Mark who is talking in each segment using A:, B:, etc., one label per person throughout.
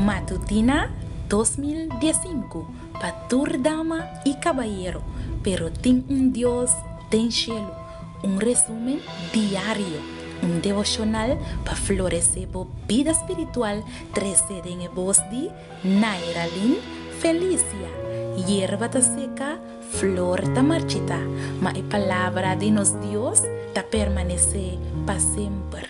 A: Matutina 2015 pa tur dama i kabayero, pero tin un Dios den shelu. Un resumen diario, un devoshonal pa floresé bo bida spiritual trese den e bos di Nairalyn Felicia. Yerba ta seka, flor ta marchitá, ma e palabra di nos Dios ta permanesé pa semper.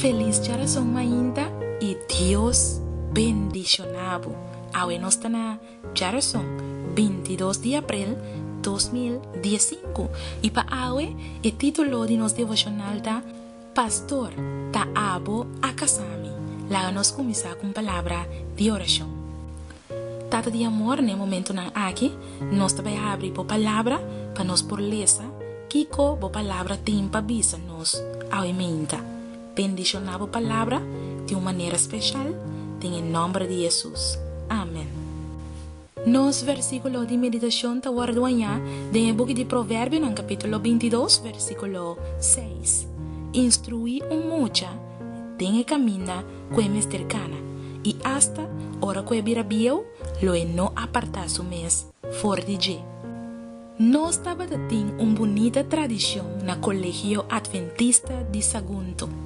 A: Felis djarason mainta i Dios bendishoná bo. Awe nos ta na djarason 22 di aprel 2015 i pa awe e título di nos devoshonal ta Pastor, ta abo a kasa mi. Laga nos kuminsá ku un palabra di orashon. Tata di amor, na e momentunan aki nos ta bai habri bo Palabra pa nos por lesa kiko bo Palabra tin pa bisa nos awe meinta. Bendishoná bo Palabra di un manera speshal den e nòmber di Hesus. Amen. Nos versíkulo di meditashon ta wòrdu hañá den e buki di Proverbionan kapítulo 22 versíkulo 6. Instruí un mucha den e kaminda ku e mester kana, i asta ora ku e bira bieu lo e no apartá su mes for di dje. Nos tabata tin un bunita tradishon na Kolegio Adventista di Sagunto.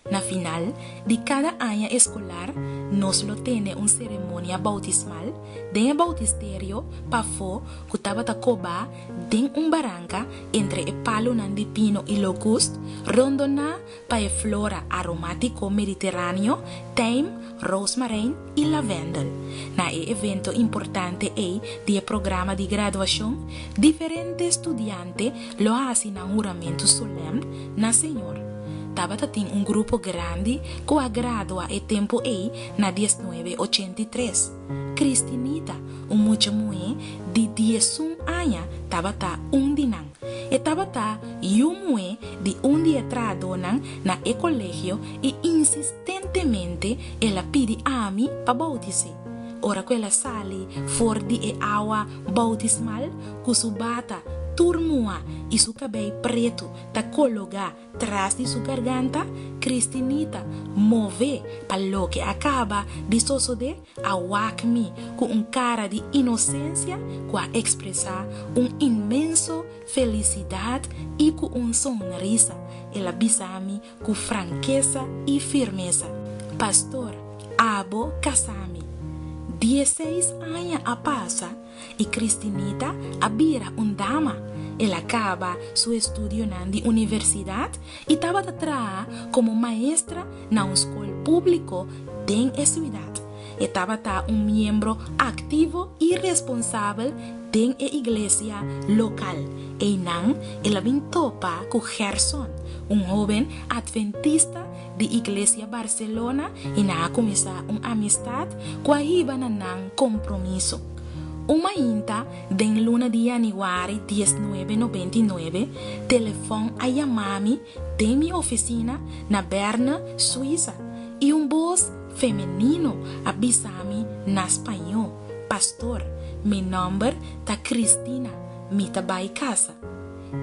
A: Na final di kada aña eskolar nos lo tene un seremonia boutismal den e boutisterio pafó ku tabata kobá den un baranka entre e palunan di pino i lokust rondoná pa e flora aromátiko mediteráneo, tijm, roosmarijn i lavendel. Na e evento importante ei di e programa di graduashon, diferente studiante lo hasi nan huramentu solèm na Señor. Tabata tin un grupo grandi ku a gradua e tempu ei na 1983. Cristinita, un mucha muhé di 11 aña, tabata un di nan. E tabata yu muhé di un di e trahadónan na e kolegio i insistentemente el a pidi ami pa boutis'é. Ora ku el a sali for di e awa boutismal ku su bata tur muhá i su kabei pretu ta kologá tras di su garganta, Cristinita, mové pa loke a kaba di sosodé, a wak mi ku un kara di inosensia ku a ekspresá un inmenso felisidat i ku un sonrisa el a bisa mi ku frankesa i firmesa, Pastor, abo kasa mi. Dieseis aña a pasa i Cristinita a bira un dama. El a kaba su estudionan di universidat i tabata traha komo maestra na un skol públiko den e siudat. E tabata un miembro aktivo i responsabel den e iglesia lokal. Einan el a bin topa ku Gerson, un hóben atventista di Iglesia Barcelona i nan a kuminsá un amistat ku a hiba na nan kompromiso. Un mainta den luna di yanüari 1999, telefòn a yama mi den mi ofisina na Berne, Suisa, i un bos femenino a bisa mi na spañó, Pastor, mi nòmber ta Cristina, mi ta bai kasa.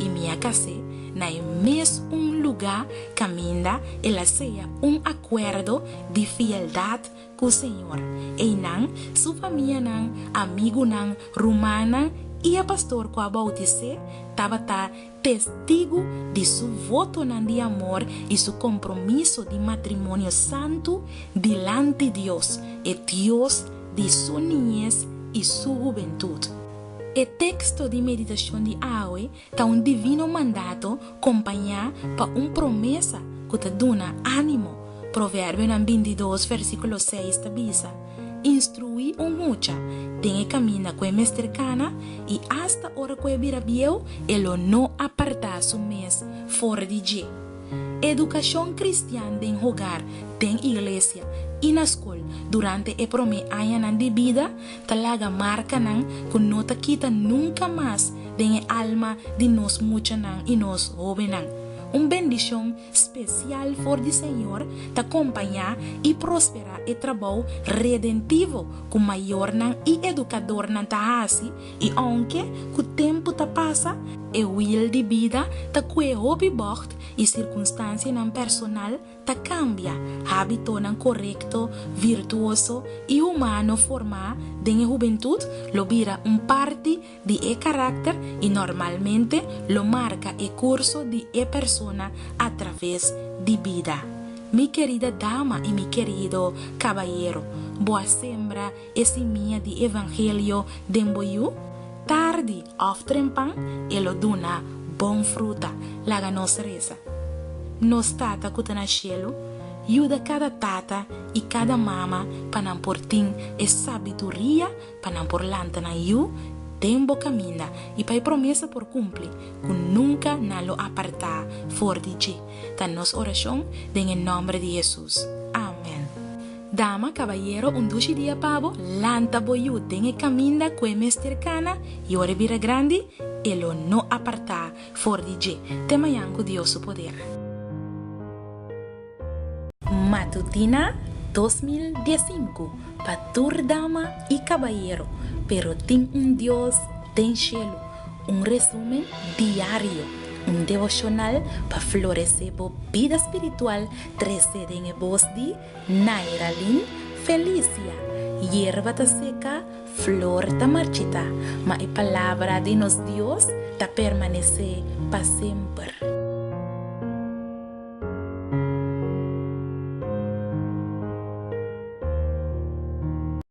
A: I mi a kas'é na e mes un lugá kaminda el a seya un akuerdo di fieldat ku Señor. Einan, su famianan, amigunan, rumannan i e pastor ku a boutis'é tabata testigu di su votonan di amor i su kompromiso di matrimonio santu dilanti Dios, e Dios di su niñes i su hubentut. E teksto di meditashon di awe ta un divino mandato kompañá pa un promesa ku ta duna ánimo. Proverbionan 22 versíkulo 6 ta bisa, Instruí un mucha den e kaminda ku e mester kana, i asta ora ku e bira bieu, e lo no apartá su mes for di dje. Edukashon kristian den hogar, den iglesia i na skol durante e promé añanan di bida ta laga markanan ku no ta kita nunka mas den e alma di nos muchanan i nos hóbennan. Un bendishon spesial for di Señor ta kompañá i prosperá e trabou redentivo ku mayornan i edukadornan ta hasi i ounke ku tempu ta pasa. E wiel di bida ta kue hopi bògt i sirkunstansianan personal ta kambia, hábitonan korekto, virtuoso i humano formá den e hubentut lo bira un parti di e karakter i normalmente lo marka e kurso di e persona atraves di bida. Mi kerida dama i mi kerido kabayero, bo a sembra e simia di evangelio den bo yu? Tardi òf trempan e lo duna bon fruta. Laga nos resa. Nos Tata ku ta na shelu, yuda kada tata i kada mama pa nan por tin e sabiduria pa nan por lanta nan yu den bo kaminda i pa e promesa por kumpli ku nunka nan lo apartá for di dje. Ta nos orashon den e nòmber di Hesus. Amèn. Dama, kabayero, un dushi dia pa bo, lanta bo yu den e kaminda ku e mester kana i ora e bira grandi, e lo no apartá for di dje. Te mañan ku Dios su poder. Matutina 2015 pa tur dama i kabayero, pero tin un Dios den shelu, un resumen diario, un devoshonal pa floresé bo bida spiritual trese den e bos di Nairalyn Felicia, Yerba ta seka, flor ta marchita, ma e palabra di nos Dios ta permanesé pa semper.